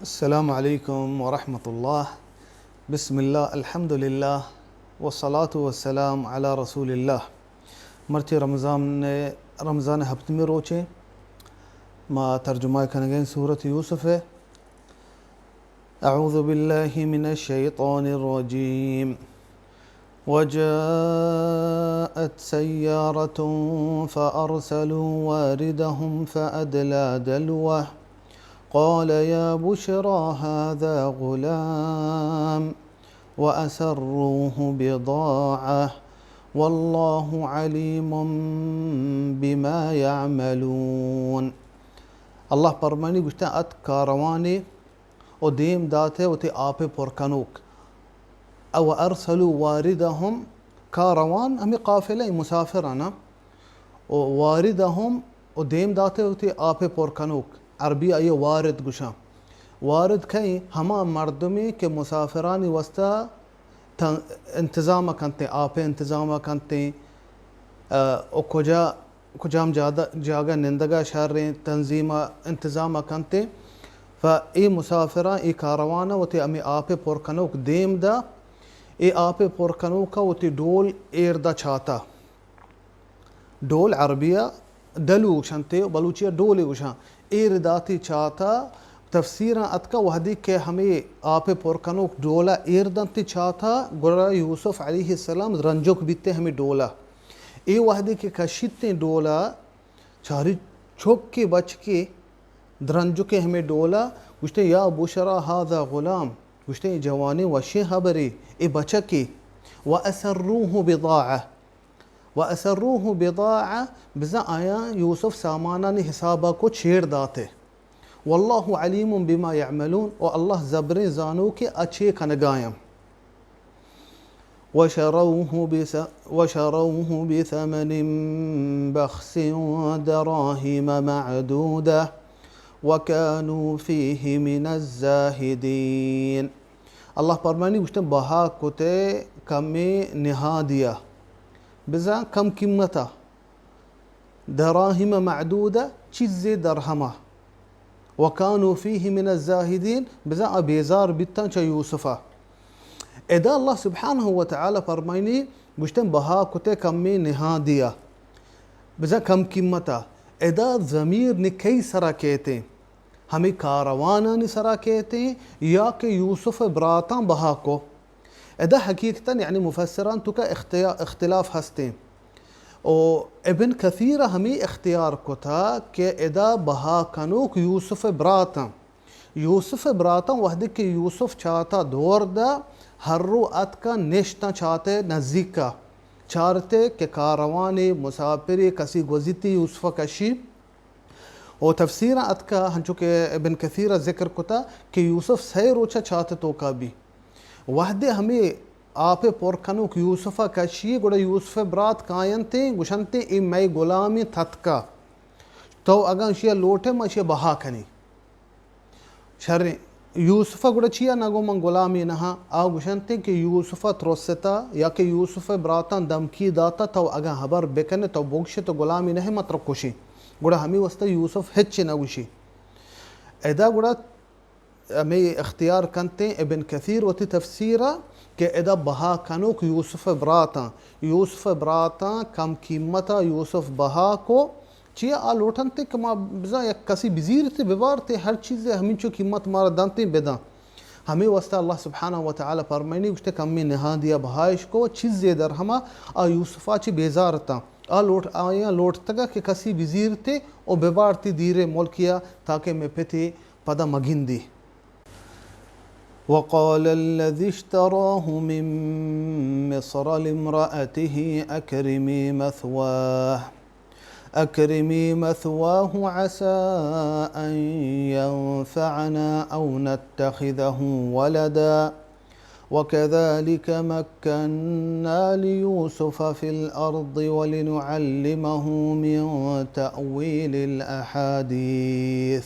السلام علیکم ورحمۃ اللہ۔ بسم اللہ، الحمدللہ، والصلاة والسلام علی رسول اللہ۔ مرچی رمضان، رمضان ہپتمی روچیں، ما ترجمہ کنگیں سورت یوسف ہے۔ اعوذ باللہ من الشیطان الرجیم۔ وجاءت سيارة فأرسلوا واردهم فأدلى دلوه قال يا بشرى هذا غلام وأسروه بضاعة والله عليم بما يعملون۔ اللہ پرمانی گوشتہ ات کاروانے و دیم داتہ وتی آپ پر کنوک۔ او ارسلوا واردهم، کاروان ہمیں قافلہ مسافرانہ، و واردهم و دیم داتہ وتی آپ پر کنوک۔ عربی آئی وارد گوشاں۔ وارد کئیں؟ ہما مردمے کہ مسافرانی واسطہ تن-، انتظام کنتے، آپ انتظام کنتے، ء، و کجا کجام جادہ، جاگہ نندگا شریں تنظیم ء انتظام ء کنت۔ پہ اے مسافراں اے کاروان ء وتی ہمے آپ ء پر کنوک دیم دا۔ اے آپ ء پر کنوک ء وتی ڈول ایر دا چاتا۔ ڈول عربی ء دلو گوشنت ء بلوچی ء ڈولے گوشاں۔ ایر داتی چاتا۔ تفسیراں اتکا وہدے کہ ہمے آپ ء پر کنوک ڈول ء ایر دنت چاتا، گڑا یوسف علیہ السلام درنجک بیت ہمے ڈول ء۔ اے وہدے کہ کشیتیں ڈول ء چاری چکے بچکے درنجکیں ہمے ڈول ء گوشتے، یا بشرا ھذا غلام، گوشتے اے جوانیں وشیں ہبرے، اے بچکے، و اسروہ بضاعہ، و اسروہ بضاعہ، بزاں آیاں یوسف سامانانی حساب ء کو چیر داتے۔ واللہ علیم بما یعملون، و اللہ زبریں زانوکے آ چے کنگایاں۔ وشروه بث-، وشروه بثمن بخس دراهم معدودة وكانوا فيه من الزاهدين۔ اللہ پرمانی گوشتن بہا کتے کمیں نہادیا، بزاں کم قیمتا، دراهم معدودة، چیزے درہما، وكانوا فيه من الزاهدين، بزاں آ بیزار بیتاں چہ یوسفا۔ ادا اللہ سبحانہ و تعالی فرمائنی گوشتن بہا کتے کمیں نہادیا، بزاں کم قیمتا۔ ادا ضمیر نی کئی سرا کیتیں؟ ہمے کاروانانی سرا کیتیں یا کہ یوسف براتاں بہا کو؟ ادا حقیقتاً یعنی مفسران توکا اختیا-، اختلاف ہستیں۔ و ابن کثیر ہمے اختیار کتا کہ ادا بہا کنوک یوسف براتاں۔ یوسف براتاں وہدے کہ یوسف چاتا دور دا، ہر رو اتکا نشتاں چاتے نزیکا۔ چارتے کہ کاروانے، مسافرے، کسی گوزیتی یوسف کشی۔ و تفسیراں اتکا، ہنچو کہ ابن کثیر ء ذکر کتا کہ یوسف سئے روچ ء چات ء توکا بی۔ وہدے ہمے آپ ء پر کنوک یوسف ء کشی، گڑا یوسف ء برات کاینتیں، گوشنتیں، اے مئے گلامیں تتکا۔ تو اگاں اشی ء لوٹے، ما اشی ء بہا کنی۔ شریں۔ یوسف ء گڑا چیا نہ گو من گلامے نہ آں؟ آ گوشنتیں کہ یوسف ء ترستا یا کہ یوسف ء براتاں دمکی داتا، تو اگاں ہبر بکنے، تو بگشے تو گلامے نہ ئے، ما ترا کشیں۔ گڑا ہمے واسطہ یوسف ہچ نہ گوشی۔ ادا گڑا ہمے اختیار کنتیں ابن کثیر وتی تفسیر ء کہ ادا بہا کنوک یوسف ء براتاں، یوسف ء براتاں کم قیمت ء یوسف بہا کو، چیا آ لوٹنت کہ ما بزاں یک کسی بزیرتے، ببارتے، ہر چیزے ہمینچو قیمت مارا دنتیں بداں۔ ہمے واسطہ اللہ سبحانہ و تعالی فرمائنی گوشتے کمی نہادیا بہائش کو، چیزے درہما آ یوسفا چہ بیزار اتاں۔ آ لوٹ، آیاں لوٹتگا کہ کسی بزیرتے و ببارتی دیرے ملکیا تاکہ مئے پتے پدا مگندی۔ وقال الذي اشتراه من مصر لامرأته أكرمي مثواه، أكرمي مثواه عسى أن ينفعنا أو نتخذه ولدا، وكذلك مكنا ليوسف في الأرض ولنعلمه من تأويل الأحاديث،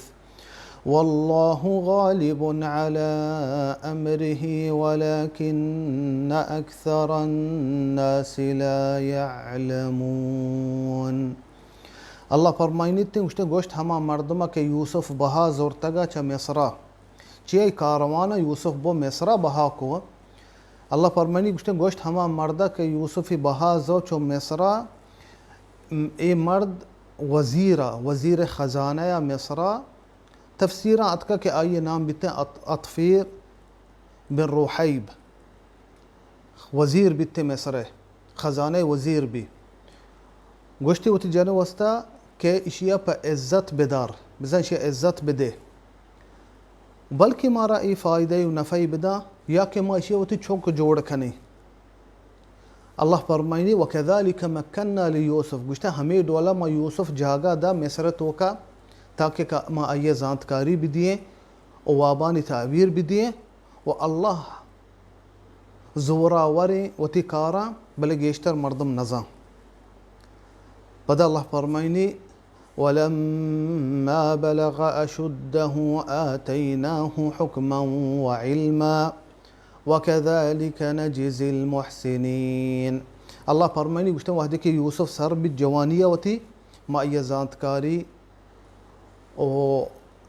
والله غالب على أمره ولكن أكثر الناس لا يعلمون۔ اللہ فرمائنیت، گوشتے، گوشت ہما مردمہ کہ یوسف بہا زرتگا چہ مصرا، چی ای کاروان یوسف بو مصرا بہا کو۔ اللہ فرمانی گوشتے، گوشت ہما مردا کہ یوسف بہا زو چو مصرا، م، اے مرد وزیرا، وزیر خزانہ یا مصرا، تفسیراں اتکا کہ آئی نام بیتے اط-، اطفیر بن روحیب، وزیر بیتے مصر ء، خزانہ ء وزیر بی۔ گوشتی وتی جن واسطہ کہ اشیا پہ عزت بدار، بزاں اشیا عزت بدے، بلکہ مارا اے فائدہ و نفعی بدا، یا کہ ما اشیا وتی چوک جوڑ کنیں۔ اللہ فرمائنی، وکذالک مکننا لیوسف، گوشتہ ہمے ڈولا ما یوسف جاگہ دا مصر توکا، تاکہ کہ ما آئی زانتکاری بدییں و وابانی تعبیر بدییں و اللہ زوراوریں وتی کاراں، بلے گیشتر مردم نزاں۔ پدا اللہ فرمائنی، ولما بلغ أشده آتيناه حكما وعلما وكذلك نجزي المحسنين۔ اللہ فرمائنی گوشتن وہدے کہ یوسف سر بیت جوانی ء وتی، ما آئی زانتکاری و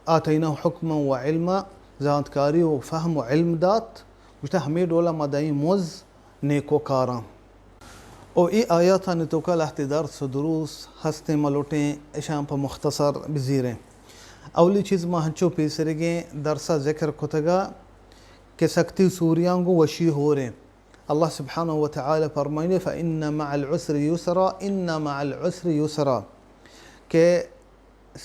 آتیناہ حکما و علما، زانتکاری و فہم و علم دات۔ گوشتہ ہمے ڈولا ما دائیں مز نیکوکاراں۔ و اے آیاتانی توکا لہتے درس و دروس ہستیں، ما لوٹیں اشاں پہ مختصر بزیریں۔ اولی چیز ما ہنچو پیسرگیں درسا ذکر کتگا کہ سکتی سوریاں گوں وشی ہوریں۔ اللہ سبحانہ و تعالی فرمائنے، فإن مع العسر يسرا، إن مع العسر يسرا، کہ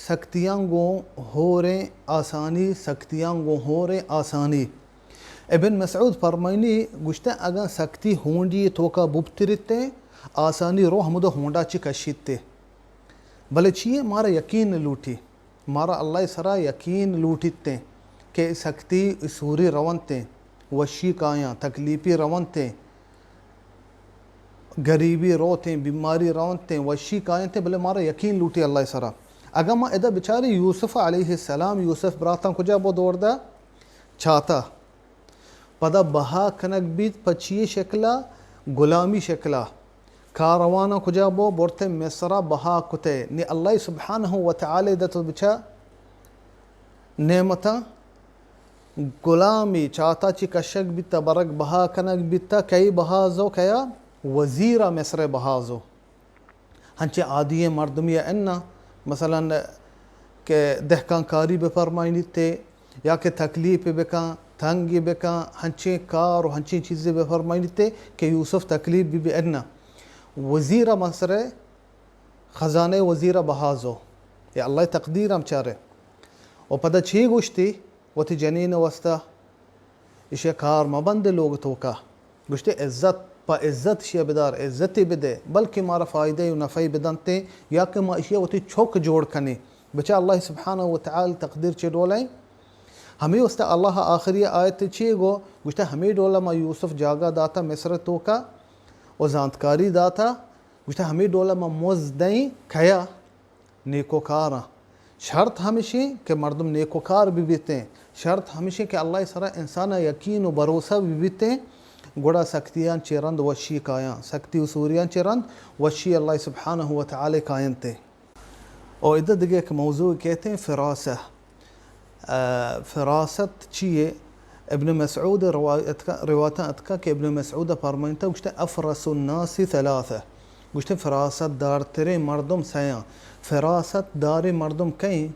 سکتیاں گوں ہوریں آسانی، سکتیاں گوں ہوریں آسانی۔ ابن مسعود فرمائنی گوشتہ، اگاں سکتی ہونڈی توکا ببترتے، آسانی رو ہمودو ہونڈا چی کشیتے۔ بلے چیے مارا یقین لوٹی، مارا اللہ سرا یقین لوٹیتے کہ سکتی سوری رونتے، وشی کایاں، تکلیفی رونتے، گریبی روتیں، بیماری رونتیں، وشی کاینتیں، بلے مارا یقین لوٹی اللہ سرا۔ اگاں ما ادا بچاری یوسف علیہ السلام، یوسف براتاں کجا بو دور دا؟ چاتا۔ پدا بہا کنگ بیت پہ چی شکلا؟ غلامی شکلا۔ کاروانا کجا بو؟ برتے مصرا بہا کتے۔ نی اللہ سبحانہ و تعالی دت بچا نعمتاں غلامی چاتا چی کشگ بیتا، برگ بہا کنگ بیتا، کئی بہازو کیا؟ وزیرا مصر بہازو۔ ہنچیں عادی مردمی انا، مثلاً کہ دہکان کاری بفرمائنیتے یا کہ تکلیف بکن، تنگی بکن، ہنچیں کار و ہنچیں چیزے بفرمائنیتے کہ یوسف تکلیف بی بی انا۔ وزیرا مصر خزانہ وزیرا بہازو۔ یا اللہ تقدیر ہم چارے۔ و پدا چی گوشتی؟ وتی جنین واسطہ، اشیا کار مبندے لوگ توکا۔ گوشتے عزت پہ عزت اشیا بدار، عزتی بدے، بلکہ مارا فائدہ و نفعی بدنتے، یا کہ ما اشیا وتی چوک جوڑ کنیں۔ بچا اللہ سبحانہ و تعالی تقدیر چے ڈولیں۔ ہمیں واسطہ اللہ آخری آیت چے گو؟ گوشتے ہمیں ڈولا ما یوسف جاگہ داتا مصر توکا و زانتکاری داتا۔ گوشتے ہمیں ڈولا ما مز دیں کیا؟ نیکوکاراں۔ شرط ہمشیں کہ مردم نیکوکار ببیتیں، شرط ہمشیں کہ اللہ سرا انسانا یقین و بھروسہ ببیتیں، گڑا سختیاں چہ رند وشی کایاں، سختی و سوریاں چہ رند وشی اللہ سبحانہ و تعالی کاینتے۔ او ادا دگہ یک موضوع کہتے ہیں فراست۔ آ، فراست چیے؟ ابن مسعود روایت کا، روایتاں اتکا کہ ابن مسعود فرمائنتا، گوشتے، افرس الناس ثلاثہ۔ گوشتے، فراست دارتریں مردم سیاں۔ فراست داریں مردم کئیں؟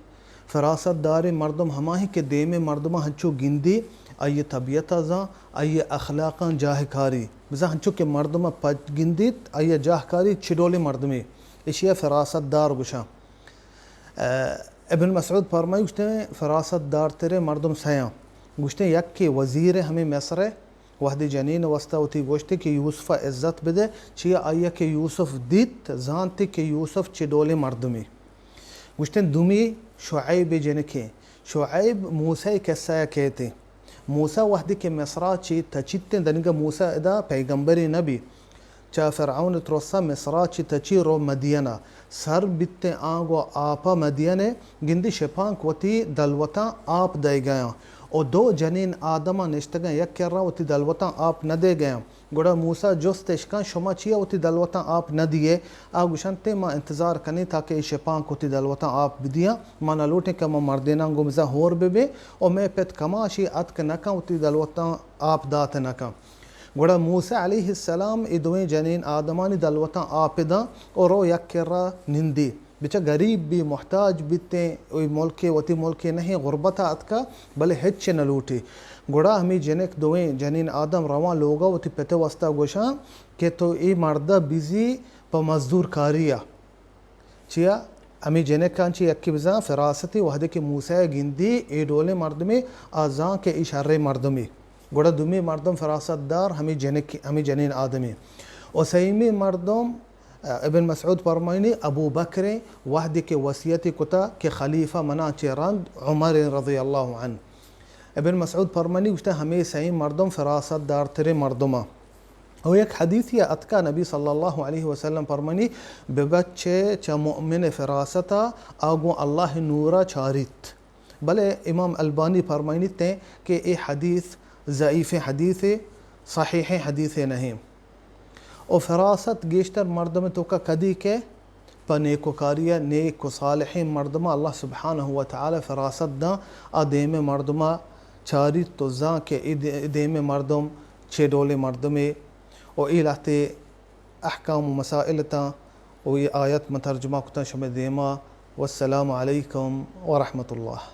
فراست داریں مردم ہماہیں کہ دیمیں مردماں ہنچو گندی، آئی طبیعت زاں، آئی اخلاقاں جاہ کاری۔ بزاں ہنچو کہ مردم پچ گندیت، آئی جاہ کاری چڈولیں مردمے۔ اشیا فراست دار گوشاں۔ ابن مسعود فرمائی گوشتے، فراست دارتریں مردم سیاں۔ گوشتے، یکے وزیر ہمیں مصر، وہدے جنین واسطہ وتی گوشتے کہ یوسف عزت بدے، چیا آئی کہ یوسف دیت، زانتے کہ یوسف چے ڈولیں مردمے۔ گوشتے، دومی شعیب جنکے۔ شعیب موسی قصہ کہتے۔ موسی وہدے کہ مصرا چے تچیتیں، دنگا موسی ادا پیغمبرے نبی۔ چہ فرعون ترسا مصرا چہ تچی رو مدینا۔ سر بیتیں آنگو آپا مدینے، گندی شپانک وتی دلوتاں آپ دئیگایاں۔ و دو جنین آدماں نشتگاں یک کرا وتی دلوتاں آپ نہ دیگیاں۔ گڑا موسیٰ جست اش کن، شما چیا وتی دلوتاں آپ نہ دیئے؟ آ گوشنت، ما انتظار کنیں تاکہ اے شپانک وتی دلوتاں آپ بدیاں، ما نہ لوٹیں کہ ما مردیناں گوں بزاں ہور ببیں و مئے پت کماشی اتک نہ کن وتی دلوتاں آپ دات نہ کن۔ گڑا موسیٰ علیہ السلام اے دوئیں جنین آدمانی دلوتاں آپ داں و رو یک کرا نندی۔ بچا گریب بی، محتاج بیتیں، اے ملکے وتی ملکے نہ ایں، غربتا اتکا، بلے ہچ نہ لوٹی۔ گڑا ہمے جنک دوئیں جنین آدم رواں لوگا وتی پت واسطہ گوشاں کہ تو اے مردا بزی پہ مزدور کاریا۔ چیا؟ ہمے جنکاں چہ یکے بزاں فراستے، وہدے کہ موسیٰ گندی اے ڈولیں مردمے، آ زان کہ اے شریں مردمے۔ گڑا دومی مردم فراست دار ہمے جنک، ہمے جنین آدمے۔ و سیمی مردم ابن مسعود پرمائنی، ابو بکر وہدے کہ وصیت کتا کہ خلیفہ منا چہ رند عمر رضی اللہ عنہ۔ ابن مسعود پرمائنی گوشتا، ہمے سئیں مردم فراست دارتریں مردماں۔ و یک حدیثی اتکا نبی صلی اللہ علیہ وسلم پرمائنی، ببچے چہ مؤمن فراستا، آ گوں اللہ نورا چاریت۔ بلے امام البانی پرمائنیت کہ اے حدیث ضعیفیں حدیثے، صحیحیں حدیثے نہ ایں۔ و فراست گیشتر مردم توکا کدی کہ پہ نیکوکاری ء، نیک و صالحیں مردماں اللہ سبحانہ و تعالی فراست داں، آ دیمیں مردماں چاریت و زان کہ اے دے-، دیمیں مردم چے ڈولیں مردمے و اے لہتے احکام و مسائل تاں و اے آیت من ترجمہ کتاں شمئے دیما۔ والسلام علیکم ورحمۃ اللہ۔